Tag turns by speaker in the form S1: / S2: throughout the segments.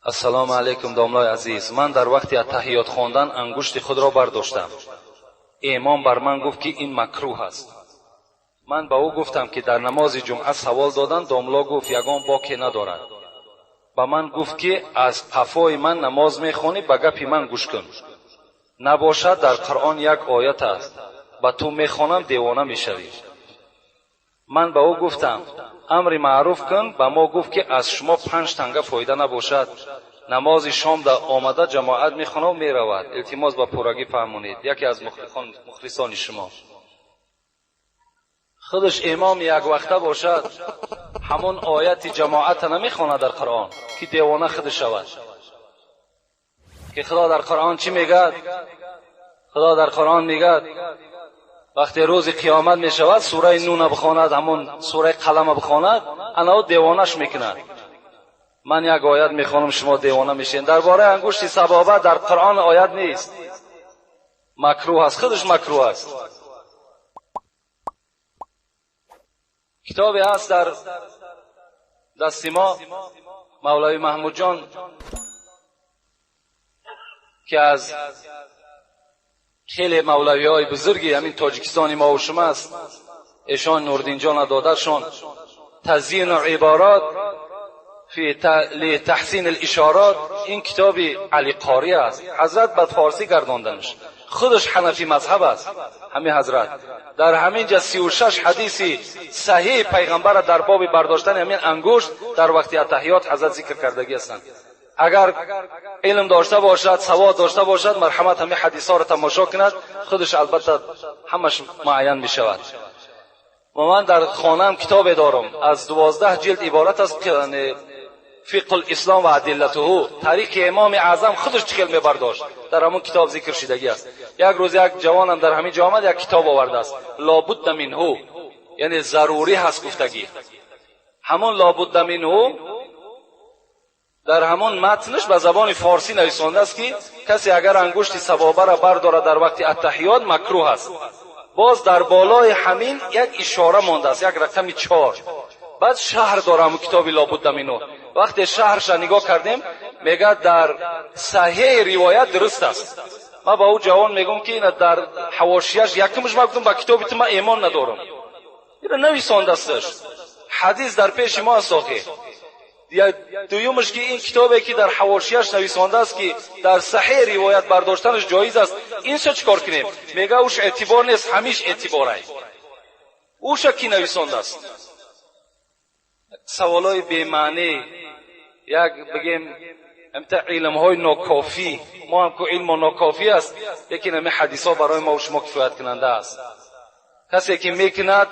S1: Ассалому алайкум, домлои азиз. Ман дар вақти аттаҳиёт хондан ангушти худро бардоштам. Имом бар ман гуфт, ки ин макрӯҳ аст. Ман ба ӯ гуфтам, ки дар намози ҷумъа савол додан, домло гуфт, ягон боке надорад. Ба ман гуфт, ки аз қафои ман намоз мехонӣ, ба гапи ман гӯш кун. Набошад, дар Қуръон як оят аст, ба ту мехонам, девона мешавӣ. Ман ба ӯ гуфтам, амри маъруф кун, ба мо гуфт, ки аз шумо 5 танга фоида набошад. Намози шом да омада ҷамоат мехонав меравад. Илтимос, ба пуррагӣ фаҳмонед. Яке аз мухлисони шумо. Худаш имом як вақта бошад, ҳамон ояти ҷамоата намехонад дар Қуръон, ки девона худаш шавад. Ки Худо дар Қуръон чӣ мегӯяд? Худо дар Қуръон мегӯяд, вақте рӯзи қиёмат мешавад, сураи Нуна бихонад, ҳамон сураи Қалама бихонад, ана ӯ девонаш мекунад. Ман як оят мехонам, шумо девона мешавед. Дар бораи ангушти сабоба дар Қуръон оят нест. Макрӯҳ аст, худаш макрӯҳ аст. Китобе ҳаст дар дасти мо, Мавлави Маҳмудҷон, ки аз хеле мавлавиҳои бузурги ҳамин Тоҷикистони мо ва шумо аст. Эшон Нурдинҷона додаршон Тазйину иборат фи литаҳсин алишорат, ин китоби Али Қорӣ аст. Ҳазрат ба форсӣ гардонданаш. Худаш ҳанафӣ мазҳаб аст. Ҳамин ҳазрат дар ҳамин ҷа 36 ҳадиси саҳиҳи пайғамбарро дар боби бардоштани ҳамин ангушт дар вақти аттаҳиёт ҳазрат зикр кардагӣ ҳастанд. Агар илм дошта бошад, савод дошта бошад, марҳамат ҳамин ҳадисҳоро тамошо кунад, худаш албатта ҳамаш муайян мешавад. Ва ман дар хонаам китобе дорам, аз 12 ҷилд иборат аст, фиқҳ ислом ва адиллатуҳу, тариқи имоми аъзам худаш чӣ хел мебардошт, дар ҳамон китоб зикр шидагӣ аст. Як рӯз як ҷавонам дар ҳамин ҷо омад, як китоб овардааст, лобудда минҳу, яъне зарурӣ ҳаст гуфтагӣ. Ҳамон лобудда минҳу дар ҳамон матнаш ба забони форсӣ нависондааст, ки касе агар ангушти сабобаро бардорад дар вақти аттаҳиёт макрӯҳ аст. Боз дар болои ҳамин як ишора мондааст, як рақами 4. Баъд шаҳр дора ҳамон китоби лобудда минҳу. Вақте шаҳрша нигоҳ кардем, мегӯяд дар саҳеҳи ривоят дуруст аст. Ман ба ӯ ҷавон мегӯм, ки ина дар ҳавошияш якумаш ман гуфтам, ба китоби ту ман эмон надорам. Ина нависондасташ. Ҳадис дар пеши мо аст охир. Дуюмаш ки ин китобе ки дар ҳавошияш нависондааст, ки дар саҳеҳ ривоят бардоштанаш ҷоиз аст, инша чӣ кор кунем? Мегӯяд уш эътибор нест, ҳамиш эътиборай. Уша кӣ нависондааст? Саволҳои бемаънӣ, як бигем ҳамта илмҳои нокофӣ. Мо ҳам ку илмо нокофӣ аст, лекин ҳамин ҳадисҳо барои мо шумо кифояткунанда аст. Касе ки мекунад,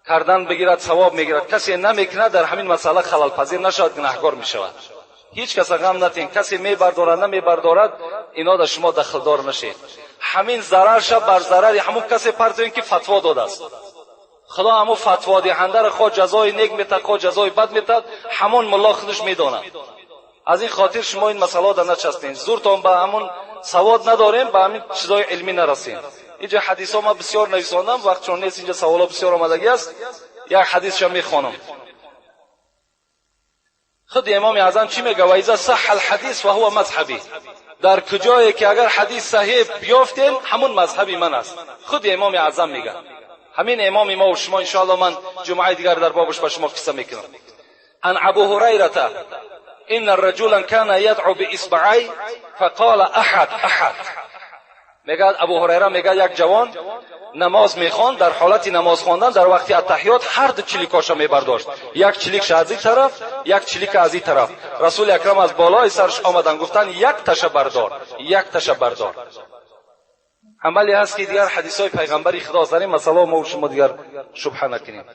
S1: кардан бигирад, савоб мегирад. Касе намекунад, дар ҳамин масъала халалпазир нашавад, гунаҳкор мешавад. Ҳеҷ каса ғам натен, касе мебардорад, намебардорад, ино дар шумо дахлдор нашед. Ҳамин зарарша бар зарари ҳамон касе партоен, ки фатво додааст. Худо ҳамон фатводиҳандаро хоҳ ҷазои нек метад, хоҳ ҷазои бад метад, ҳамон мулло худаш медонад. Аз ин хотир шумо ин масъалаҳо дар начаспед. Зуртон ба ҳамон савод надорем, ба ҳамин чизҳои илмӣ нарасем. Инҷа ҳадисҳо ман бисёр нависондам, вақт чун нест, инҷа саволҳо бисёр омадагӣ аст. Як ҳадисша мехонам. Худи имоми аъзам чӣ мегӯяд? Ва иза саҳҳа алҳадис фаҳува мазҳабӣ. Дар куҷое ки агар ҳадис саҳиҳ биёфтем, ҳамон мазҳаби ман аст. Худи имоми аъзам мегӯяд. Ҳамин имоми мо ва шумо, иншоалло ман ҷумъаи дигар дар бобаш ба шумо қисса мекунам. Ан Абу Ҳурайрата инна раҷулан кана ядъу биисбаъай фақола аҳад аҳад. Мегӯяд Абу Ҳурайра, мегӯяд як ҷавон намоз мехонд, дар ҳолати намоз хондан дар вақти аттаҳиёт ҳар ду чиликоша мебардошт, як чиликша аз ин тараф, як чилика аз ин тараф. Расули акрам аз болои сарш омаданд, гуфтанд як таша бардор, як таша бардор. Амале ҳаст, ки дигар ҳадисҳои пайғамбари Худо аст. Дар ин масъалаҳо мо шумо дигар шубҳа накунем.